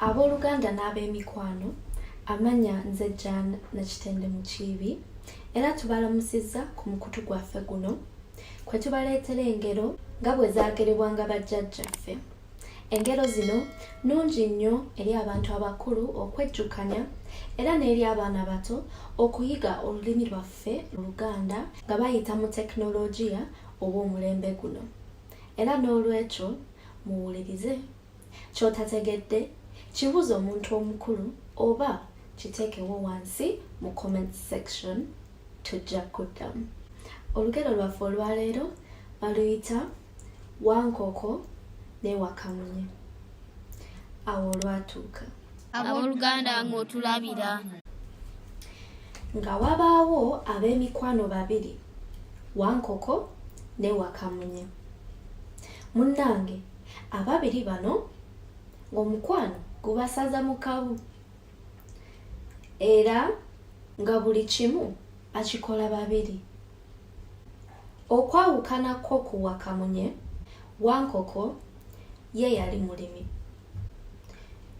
Abooluganda n'ab'emikwano, amannya nze Jan Nakitende Mukiibi era tubalamusizza ku mukutu gwaffe guno kwe tubaleetera engero nga bwe zaagerebwanga bajjajjaffe. Engero zino nnungi nnyo eri abantu abakulu okwejjukanya era n'eri abaana abato okuyiga olulimi lwaffe Oluganda nga bayita mu tekinologiya ow'omulembe guno. Era n'olwekyo muwulirize. Ky'otategedde kibuuze omuntu omukulu oba kiteekewo wansi mu comment section tujja kuddamu. Olugero lwaffe olwaleero baluyita Wankoko ne Wakamunye. Awo olwatuuka. Abooluganda ng'otulabira. Nga wabaawo ab'emikwano babiri, Wankoko ne Wakamunye. Munnange ababiri bano ng'omukwano gubasaza mu kabu era nga buli kimu bakikola babiri. Okwawukanako ku Wakamunye, Wankoko ye yali mulimi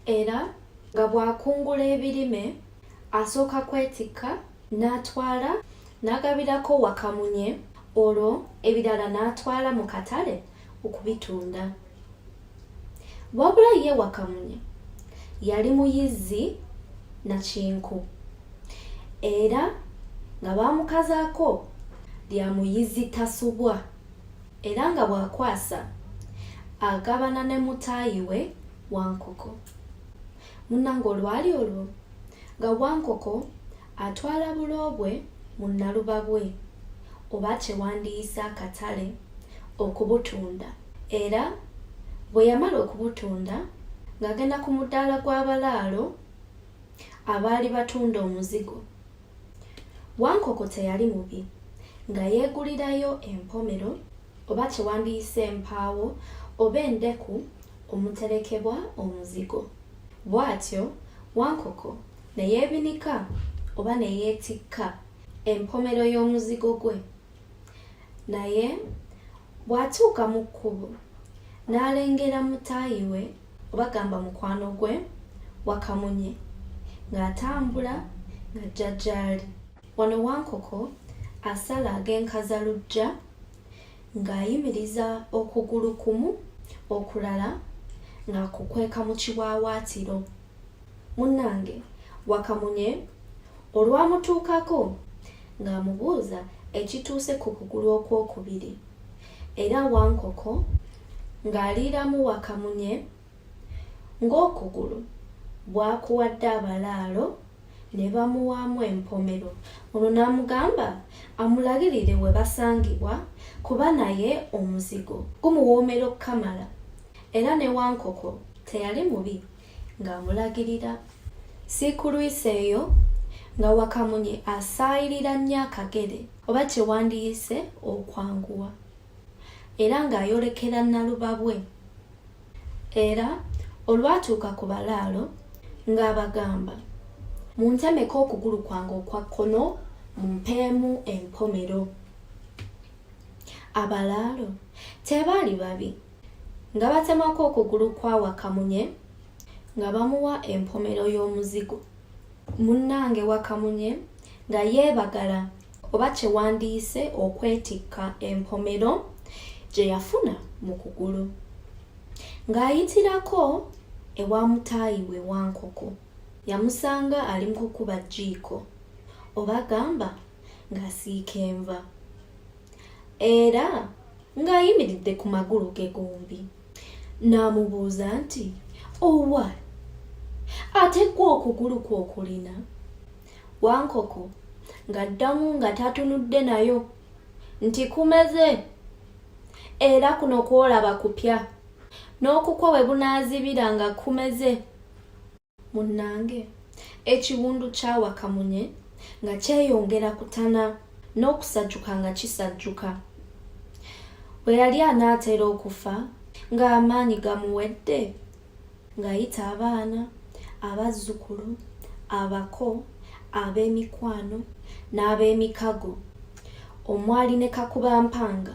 era nga bw'akungula ebirime asooka kwetikka n'atwala n'agabirako Wakamunye olwo ebirala n'atwala mu katale okubitunda. Wabula ye Wakamunye yali muyizzi nakinku era nga baamukazaako lya muyizzi tasubwa era nga bw'akwasa agabana ne mutaayi we Wankoko. Munnange olwali olwo nga Wankoko atwala bulo bwe mu Nalubabwe oba kye wandiyise akatale okubutunda. Era bwe yamala okubutunda ng'agenda ku mudaala gw'abalaalo abaali batunda omuzigo. Wankoko teyali mubi nga yeegulirayo empomero oba kye wandiyise empaawo oba endeku omuterekebwa omuzigo. Bw'atyo Wankoko ne yeebinika oba ne yeetikka empomero y'omuzigo gwe. Naye bw'atuuka mu kkubo n'alengera mutaayi we oba gamba mukwano gwe Wakamunye ng'atambula ng'ajja gy'ali. Wano Wankoko asala ag'enkazaluggya ng'ayimiriza okugulu kumu okulala ng'akukweka mu kiwaawaatiro. Munnange Wakamunye olwamutuukako ng'amubuuza ekituuse ku kugulu okwokubiri era Wankoko ng'aliiramu Wakamunye ng'okugulu bw'akuwadde abalaalo ne bamuwaamu empomero olwo n'amugamba amulagirire we basangibwa kuba naye omuzigo gumuwoomera okukamala era ne Wankoko teyali mubi ng'amulagirira. Siikulwiseeyo nga Wakamunye asaayirira nnyo akagere oba kye wandiyise okwanguwa era ng'ayolekera Nalubabwe. Era olwatuuka ku balaalo ng'abagamba, Muntemeko okugulu kwange okwa kkono mumpeemu empomero. Abalaalo tebaali babi nga batemako okugulu kwa Wakamunye nga bamuwa empomero y'omuzigo. Munnange Wakamunye nga yeebagala oba kye wandiyise okwetikka empomero gye yafuna mu kugulu ng'ayitirako ewa mutaayi we Wankoko. Yamusanga ali mu kukuba jjiiko oba gamba ng'asiika enva era ng'ayimiridde ku magulu ge gombi. N'amubuuza nti, Owa, ate ggwe okugulu kwo okulina? Wankoko ng'addamu nga tatunudde nayo nti, Kumeze era kuno kw'olaba kupya, n'okukwo we bunaazibira nga kumeze. Munnange ekiwundu kya Wakamunye nga kyeyongera kutana n'okusajjuka nga kisajjuka. Bwe yali anaatera okufa ng'amaanyi gamuwedde ng'ayita abaana, abazzukulu, abako, ab'emikwano n'ab'emikago omwali ne Kakubampanga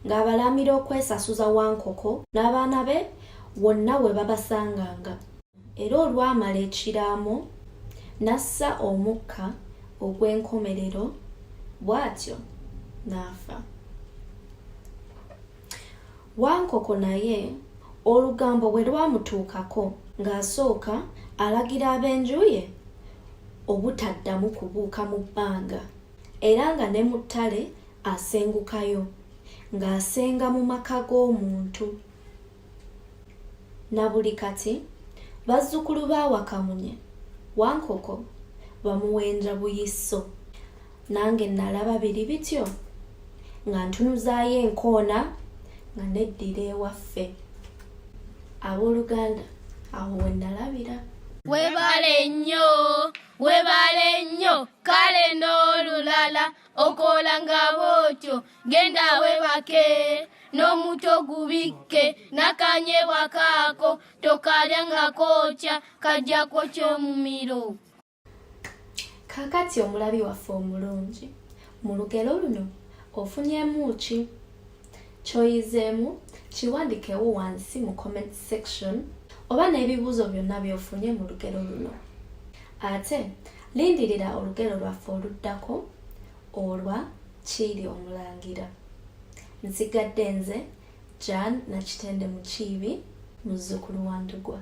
ng'abalaamira okwesasuza Wankoko n'abaana be wonna we babasanganga. Era olwamala ekiraamo n'assa omukka ogw'enkomerero bw'atyo n'afa. Wankoko naye olugambo bwe lwamutuukako ng'asooka alagira ab'enju ye obutaddamu kubuuka mu bbanga era nga ne mu ttale asengukayo ng'asenga mu maka g'omuntu. Na buli kati bazzukulu ba Wakamunye, Wankoko bamuwenja buyiso. Nange nalaba biri bityo nga ntunuzaayo enkoona nga neddira ewaffe. Abooluganda awo we nalabira. Webale nnyo, webale nnyo, kale n'olulala okola nga bwotyo genda webake n'omuto gubikke nakanyebwa kaako tokalya nga kookya kajja kwokya omumiro. Kaakati omulabi waffe omulungi, mu lugero luno ofunyemu ki? Ky'oyizeemu kiwandikewo wansi mu comment section oba n'ebibuuzo byonna by'ofunye mu lugero luno. Ate lindirira olugero lwaffe oluddako olwa Kiiri Omulangira. Nsigadde nze Jan Nakitende Mukiibi, muzzukulu wa Ndugwa.